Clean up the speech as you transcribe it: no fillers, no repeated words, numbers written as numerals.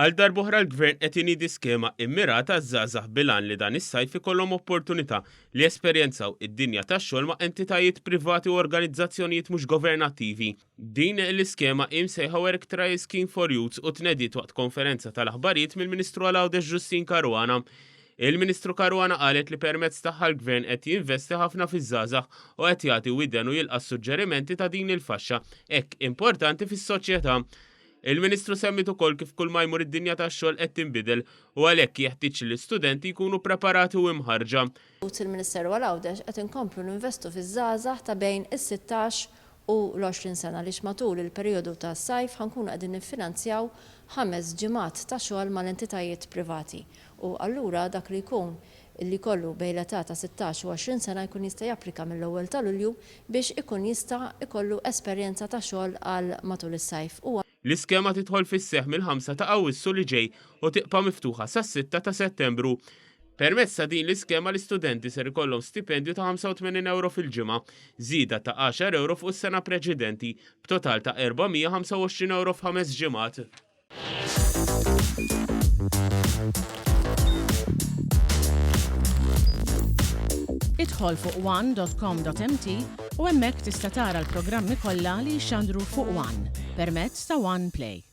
Għal darb'oħra l-Gvern qed iniedi skema immirata għaż-żgħażagħ bil-għan li dan is-sajf ikollhom opportunità li jesperjenzaw id-dinja tax-xogħol ma' entitajiet privati u organizzazzjonijiet mhux governattivi. Din l-iskema hi msejħa Work Trial Scheme for Youths u tnediet waqt konferenza tal-aħbarijiet mill-Ministru għal Għawdex Justyne Caruana. Il-Ministru Caruana qalet li permezz tagħha l-Gvern qed jinvesti ħafna fiż-żgħażagħ u qed jagħti widen u jilqa' s-suġġerimenti ta' din il-faxxa hekk importanti fis-soċjetà. Il-Ministru semmiet ukoll kif kull ma jmur id-dinja tax-xogħol qed tinbidel u għalhekk jeħtieġ li l-istudenti jkunu preparati u imħarrġa. Il-Ministeru għal Għawdex qed inkomplu ninvestu fiż-żgħażagħ ta' bejn is-sittax u l-20 sena għaliex matul il-perijodu tas-sajf ħa nkunu qegħdin niffinanzjaw ħames ġimgħat ta' xogħol mal-entitajiet privati u allura dak li jkun li jkollu bejn l-età ta' 16 u 20 sena jkun jista' japplika mill-ewwel ta' Lulju biex ikun jista' jkollu esperjenza ta' xogħol għal matul is-sajf u L-iskema tidħol fis-seħħ mill-ħamsa ta' Awwissu li ġej u tibqa' miftuħa sas-sitta ta' Settembru. Permezz ta' din l-iskema l-istudenti ser ikollhom stipendju ta' 85 ewro fil-ġimgħa, żieda ta' għaxar ewro fuq is-sena preċedenti, b'total ta' 425 ewro f'ħames ġimgħat. Idħol fuq one.com.mt u hemmhekk tista' tara l-programmi kollha li jixxandru fuq One permezz ta' One Play.